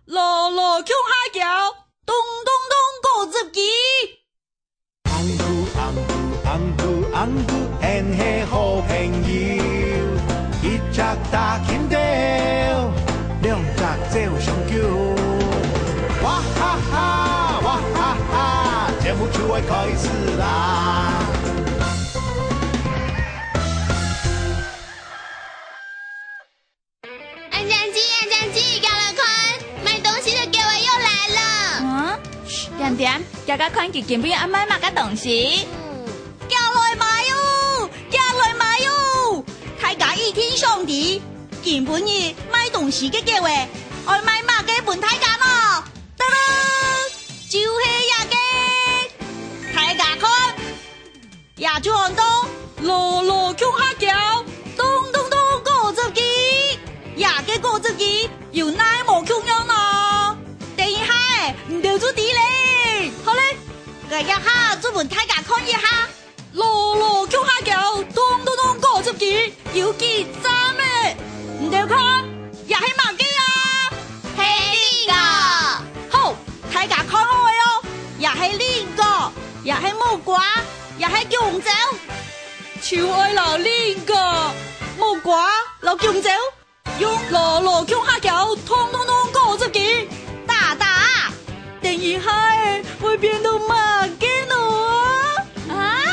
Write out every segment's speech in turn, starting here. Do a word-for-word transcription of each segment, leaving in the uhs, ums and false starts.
樂樂共下噭，咚咚咚果汁機。紅姑，紅姑，紅姑，紅姑，𫣆係好朋友。一隻打琴豆，兩隻走相救。哇哈哈，哇哈哈，節目就愛開始啦！ 恁樣子，恁樣子，遽來看，賣東西个各位又來了。嗯？噓，恬恬，遽遽看佢今晡日愛賣麼个東西。嗯，遽來買哦，遽來買哦！大家一定想知，今晡日賣東西个各位，愛賣麼个分大家呢？噔噔，就係這个！大家看， 這就安到樂樂共下噭，咚咚咚果汁機。這个果汁機有哪無共樣呢？等一下仔，你兜就知咧。好咧，𠊎這下就分大家看一下，樂樂共下噭，咚咚咚果汁機有幾讚咧！你兜看，這係麼个啊？係蘋果。好，大家看好仔哦，這係蘋果，這係木瓜， 這係弓蕉，就愛摎蘋果、木瓜摎弓蕉，用樂樂共下噭，咚咚咚果汁機，打打啊！等一下仔，會變到麼个呢？啊？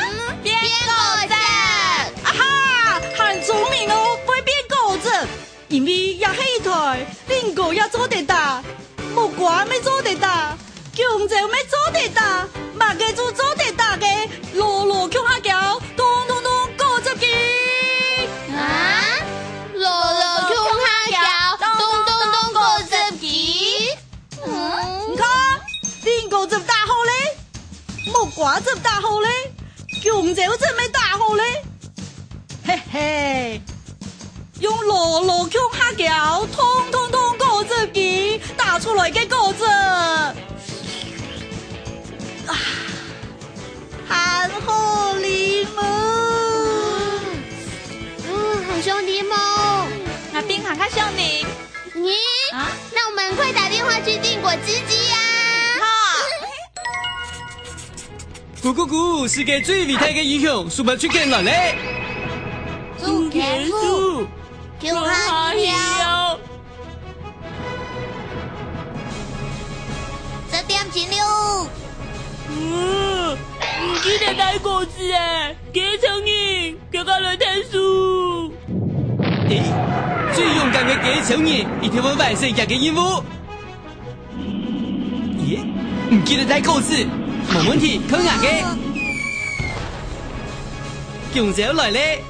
變果汁！啊哈，還聰明哦，會變果汁！ 因為這係一台蘋果也做得打，木瓜乜做得打，弓蕉乜做得打，麼个就做得打个樂樂共下噭，咚咚咚果汁機。啊？樂樂共下噭，咚咚咚果汁機？嗯，你看，蘋果汁打好咧，木瓜汁打好咧，弓蕉汁乜打好咧。嘿嘿， 用樂樂共下噭，咚咚咚果汁機打出來个果汁。啊，還好啉哦。嗯，還想啉哦。𠊎冰糖較想啉。你？啊？那我們快打電話去訂果汁機啊。好。 咕咕咕，世界最偉大个英雄，Super Chicken來咧！祖先祖，共下噭。十點鐘了。嗯，毋記得帶果汁欸，該請你，遽遽來𢯭手。誒，最勇敢个該請你，一定會完成這个任務。 咦，毋記得帶果汁，無問題，看𠊎个。弓蕉來咧。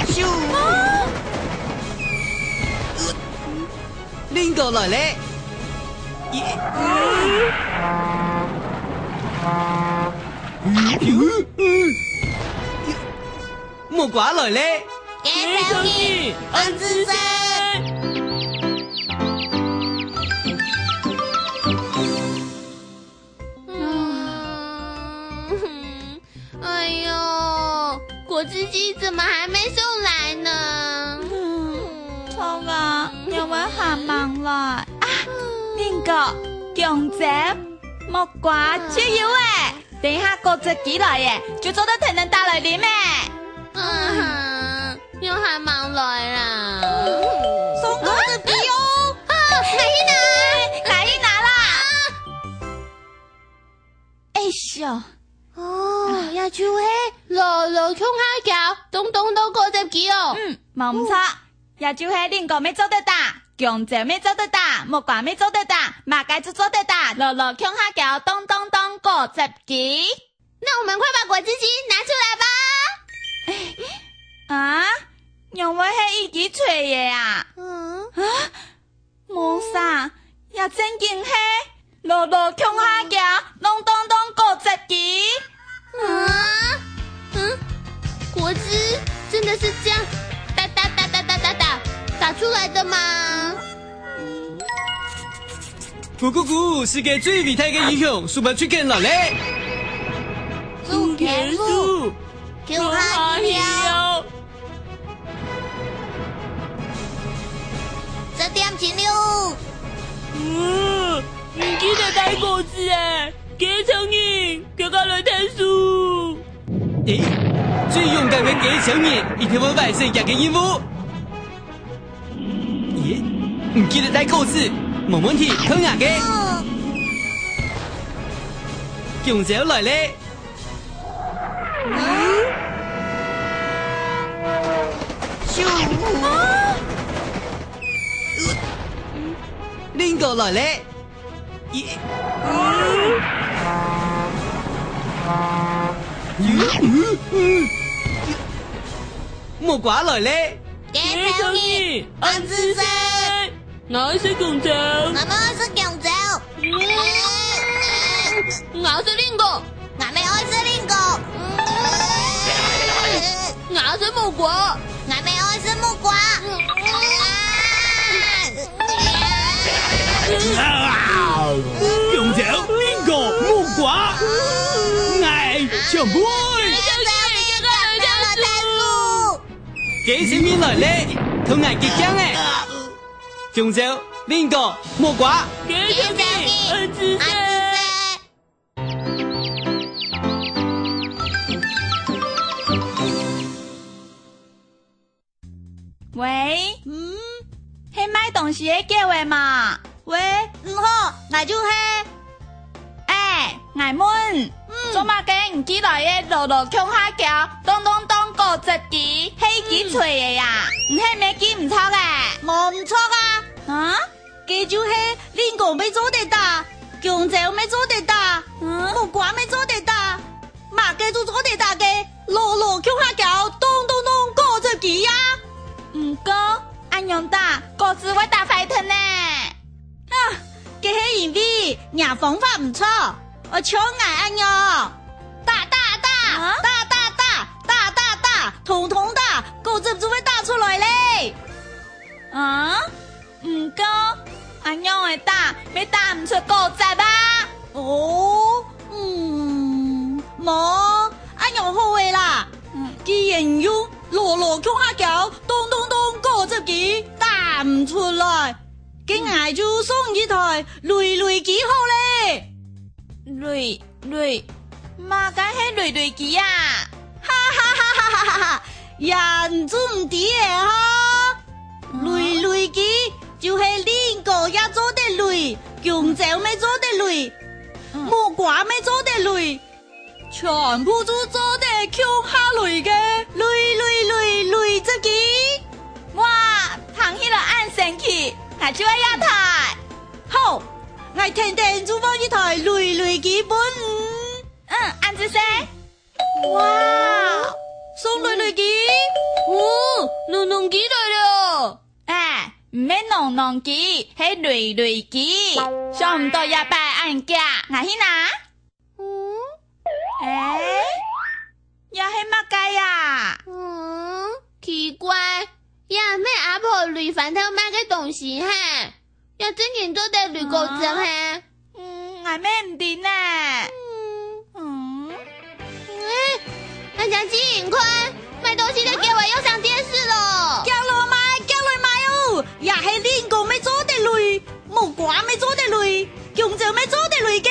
咻！蘋果來咧。咦？ 木瓜來咧。該請你，恁仔細。嗯，哎喲，果汁機怎麼還沒送來呢？嗯，糟糕，仰會還吂來啊？蘋果、弓蕉、木瓜就有欸！ 等一下果汁機來欸，就做得同你打來啉欸。嗯，又還吂來啦。送果汁機哦！啊，𠊎去拿，𠊎去拿啦。哎喲，哦，這就係樂樂共下噭，咚咚咚果汁機哦。嗯，無毋著。 這就係蘋果乜做得打，弓蕉乜做得打，木瓜乜做得打，麼个就做得打，樂樂共下噭，咚咚咚果汁機。那我們快把果汁機拿出來吧。啊？仰會係一支錘仔啊？嗯？啊？無啥，這正經係 樂樂共下噭，咚咚咚果汁機。啊？嗯？果汁真的是這樣打打打打打打打打出來的嗎？咕咕咕，世界最偉大个英雄，Super Chicken來咧！祖先祖，共下噭。點情了。嗯，毋記得帶果子欸，該層人，佢个來𢯭手。咦，最勇敢个該層人，一定會完成佢个任務。咦，毋記得帶果子，無問題，看𠊎个。弓蕉來咧。 林哥來咧！木瓜來咧！𠊎愛食弓蕉。𠊎乜愛食弓蕉。𠊎愛食林哥。 𠊎乜愛食林哥。𠊎愛食木瓜。𠊎乜愛食木瓜。弓蕉、林哥、木瓜，𠊎全部愛！該層人來咧，同𠊎結gang欸！弓蕉、林哥、木瓜，𠊎全部愛！ 喂，嗯，係賣東西个狗仔嘛？喂，你好，𠊎就係。欸，𠊎問，嗯，做麼个你寄來个囉囉共下噭，咚咚咚果汁機，係寄誰个呀？你係毋係寄毋著欸？無毋著啊。啊？ 該就係林哥乜做得打，弓蕉乜做得打，嗯，木瓜乜做得打，麼个都做得打个，囉囉共下噭，咚咚咚，果汁機啊！毋過，恁樣打，果子會打壞忒呢。啊，該係因為若方法毋著，愛像𠊎恁樣，打打打，啊？打打打，打打打，通通打，果汁就會打出來咧。啊？ 毋過，恁樣仔打，乜打毋出果汁啊！哦，嗯，無，恁樣好个啦。嗯。既然用囉囉共下噭，咚咚咚，果汁機打毋出來，該𠊎就送一台雷雷機好咧。雷 雷，麼个係雷雷機啊？哈哈哈哈哈哈！恁樣你就毋知了哈！嗯。雷雷機就係林哥也做得雷，弓蕉乜做得雷，嗯，木瓜乜做得雷，全部都做得共下雷个雷雷雷雷汁機。哇，聽起來恁神奇，𠊎就愛這台。好，𠊎天天就換一台雷雷機分你。 嗯，恁仔細。哇，送雷雷機！哦，噥噥機來了！欸，毋係噥噥機，係雷雷機。想毋到這擺恁遽，𠊎去拿。嗯？欸，這係麼个呀？嗯，奇怪，這毋係阿婆雷番頭賣个東西哈？ 這正經做得雷果汁嘿。嗯，𠊎乜毋知呢。嗯。嗯。欸，大家自家看，賣東西个狗仔又上電視了。遽來買，遽來買哦！這係林哥乜做得雷，木瓜乜做得雷，弓蕉乜做得雷个，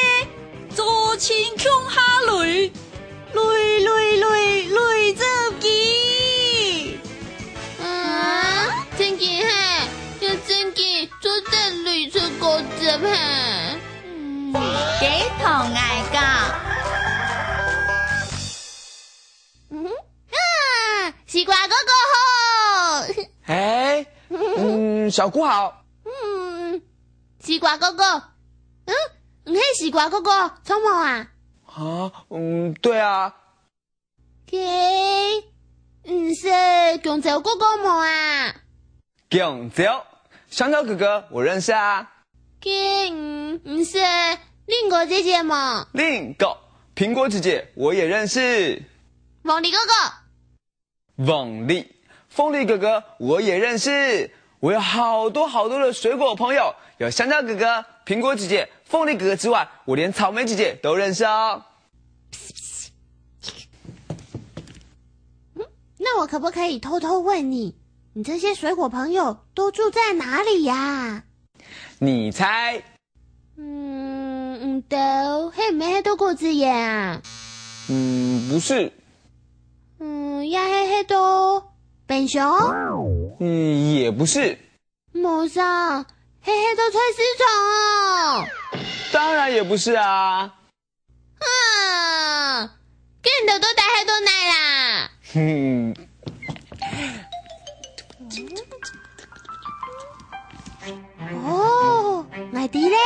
做親共下雷。 雷雷雷雷汁機。啊，正經嘿，這正經做得雷出果汁嘿。嗯，該同𠊎講。嗯哼，啊，西瓜哥哥好。嘿，嗯，小姑好。嗯，西瓜哥哥，嗯，你係西瓜哥哥，著無啊？啊，嗯，對啊。 該，你識弓蕉哥哥無啊？弓蕉，香蕉哥哥我認識啊。該，你，你識蘋果姐姐無？蘋果，蘋果姐姐我也認識。鳳梨哥哥。鳳梨，鳳梨哥哥我也認識。我有好多好多的水果朋友，有香蕉哥哥、蘋果姐姐、鳳梨哥哥之外，我連草莓姐姐都認識哦。那我可不可以偷偷問你，你這些水果朋友都住在哪裡呀？你猜？嗯，你兜係毋係歇到果子園啊？嗯，不是。嗯，也係歇到冰箱？嗯，也不是。無啥，係歇到菜市場哦。當然也不是啊。 哼，該你兜到底歇到哪啦？哼。哦，𠊎知咧，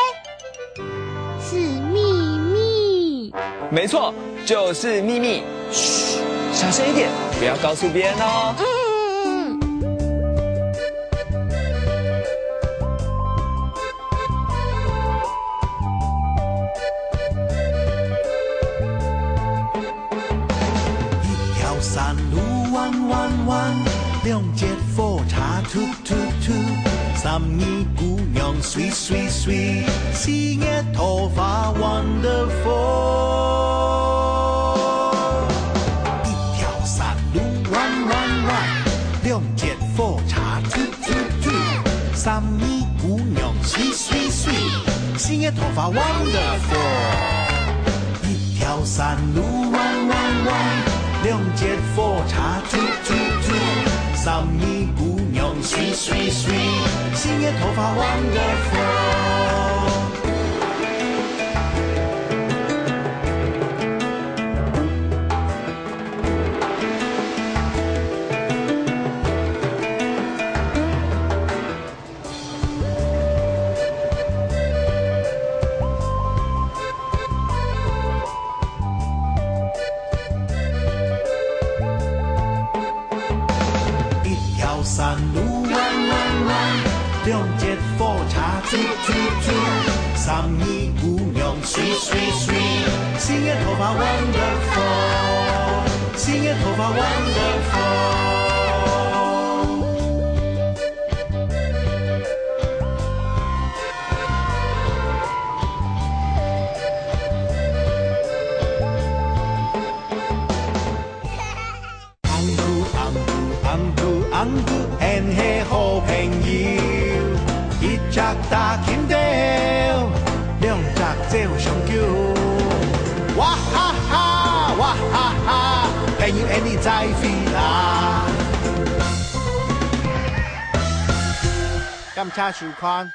是祕密。沒錯，就是祕密。噓，小聲一點，不要告訴別人哦。嗯。 一條山路彎彎彎，兩節火車突突突，三義姑娘水水水，四月桃花 wonderful。一條山路彎彎彎，兩節火車突突突，三義姑娘水水水，四月桃花 wonderful。 一條山路彎彎彎，兩節火車突突突，三義姑娘水水水，四月桃花 wonderful。 一條山路彎彎彎，兩節火車突突突，三義姑娘水水水，四月桃花 wonderful，四月桃花 wonderful。 紅姑紅姑紅姑紅姑，𫣆係好朋友。一隻打金豆，兩隻走相救。哇哈哈，哇哈哈，朋友，𫣆俚再會啦。感謝收看。